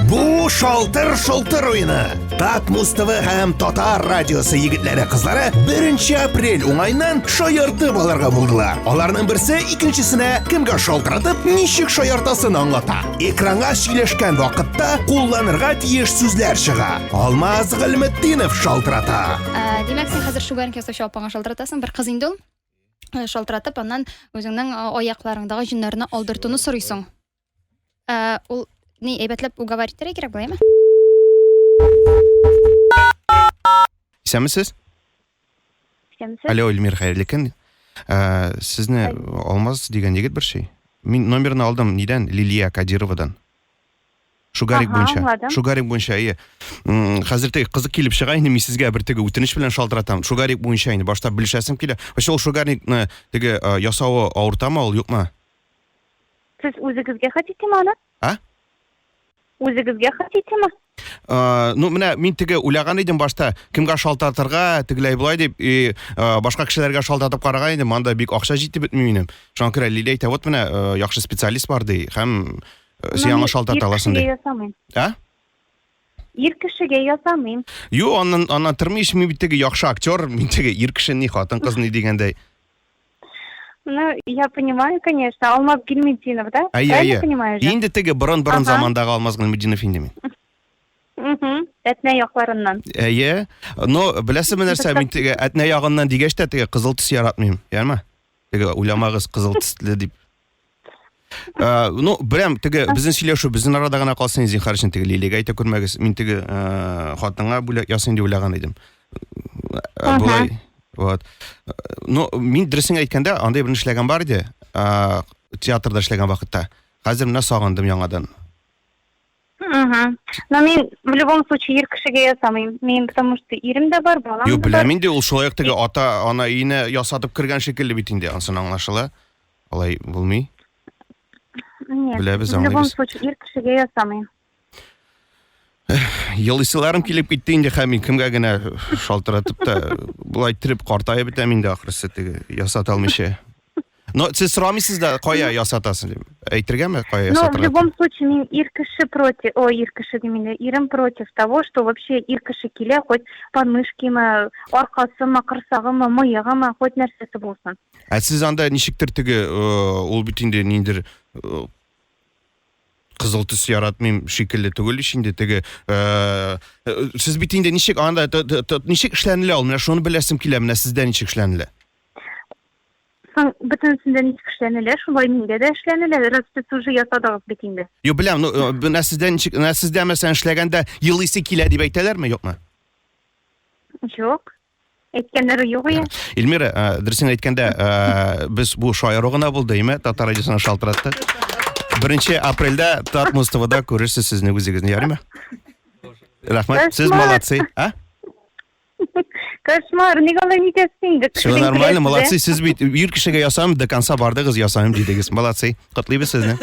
Бу шалтыр-шолтыр уены. Татмус ТВ һәм Татар радиосы егетләре кызлары 1 апрель уңаеннан шаяртып алырга булдылар. Аларның берсе икенчесенә кемгә шалтыратып, ничек шаяртасын аңлата. Экранга сөйләшкән вакытта кулланырга тиеш сүзләр чыга. Алмаз Гыйльметдинов шалтырата. Ә, Димәк, син хәзер шугаринг ясаучы апаңа шалтыратасың, бер кыз инде ул. Э, Шалтыратып, аннан үзеңнең э, аякларыңдагы җөннәрне алдыртуны сорыйсың. Ә, ул ни әйбәтләп уговорить итәргә кирәк була, әйме? Исәнмесез? Исәнмесез. Алло, Эльмир, хәерле көн. Ә, сезне Алмаз дигән егет бер ши. Мин номерны алдым нидән? Лилия Кадировадан. Шугарик Ага, буенча. аңладым. Шугарик буенча, әйе. Хәзер теге кызык килеп чыга инде, мин сезгә бер теге үтенеч белән шалтыратам. Шугарик буенча инде башта белешәсем килә. Вообще ул шугарикны теге э, ясавы авыртамы ул, юкмы? Сез үзегезгә хотите аны? А? Үзегезгә хотите Э, ну, менә мин теге уйлаган идем башта, кемгә шалтыратырга, тегеләй болай дип, и, э, башка кешеләргә шалтыратып караган идем, анда бик акча җитеп бетми минем. Шуңа күрә Лилия әйтә, вот менә э, яхшы специалист бар ди, һәм э, син аңа шалтырата аласың ди. Ир кешегә ясамыйм. А? Ир кешегә ясамыйм. Юк, аннан аннан тормый ич, мин бит теге яхшы актер, мин теге ир кеше ни, хатын-кыз ни дигәндәй. Ну, я понимаю, конечно. Алмаз Гильметдинов, да? Әйе, Правильно әйе. понимаю же? Инде теге борын-борын Ага. замандагы Алмаз Гыйльметдинов инде мин. Угу. Әтнә якларыннан. Әйе. Но беләсезме нәрсә, мин теге Әтнә ягыннан дигәч тә теге кызыл төс яратмыйм, ярмы? Теге уйламагыз кызыл төсле дип. Э, ну, беләм, теге безнең сөйләшү безнең арада гына калсын, зинһар өчен теге Лилиягә әйтә күрмәгез. Мин теге э, хатынга бүләк ясыйм дип уйлаган идем. Э, Болай. Вот. Ну, мин дөресен әйткәндә, андай бер эшләгән бар иде, э, театрда эшләгән вакытта. Хәзер менә сагындым яңадан. Угу. Но мин в любом случае ир кешегә ясамыйм. Мин потому что ирем дә бар, балам Юк, да бар. беләм инде, ул шулай ук теге ата ана өенә ясатып кергән шикелле бит инде, ансын аңлашыла. Алай булмый. Нет, Беләбез, в любом аңлыйбыз. случае ир кешегә ясамыйм. Елыйсыларым килеп китте инде һәм мин кемгә генә шалтыратып та болай иттереп картаеп бетәм инде ахрысы теге ясата алмыйча. Но сез сорамыйсыз да кая ясатасың дип. Әйтергәме кая Но в ясатырга? любом случае мин ир кеше против, ой, ир кеше дим инде, ирем против того, что вообще ир кеше килә, хоть подмышкимы, аркасымы, корсагымы, мыегымы, хоть нәрсәсе булсын. Ә сез анда ничектер теге э, ул бит инде ниндер э, кызыл төс яратмыйм шикелле түгел ич инде теге э, сез бит инде ничек анда ничек эшләнелә ул менә шуны беләсем килә менә сездә ничек эшләнелә Соң бөтенесендә ничек эшләнелә, шулай миндә дә эшләнелә, раз сез уже ясадыгыз бит инде. Юк, беләм, ну, э, менә сездә ничек, менә сездә мәсәлән эшләгәндә елыйсы килә дип әйтәләрме, юкмы? Юк. Әйткәннәре юк ие. Эльмира, э, дөресен әйткәндә, э, без бу шаяру гына булды, әйме? Татар радиосына шалтыратты. 1 апрельдә Татмус ТВда күрерсез сезне үзегезне, ярыймы? Рәхмәт, сез молодцы. А? Кошмар, ник алай нитәсез инде? Все нормально, молодцы, сез бит ир кешегә ясам, до конца бардыгыз, ясамыйм дидегез. Молодцы. Котлыйбыз сезне.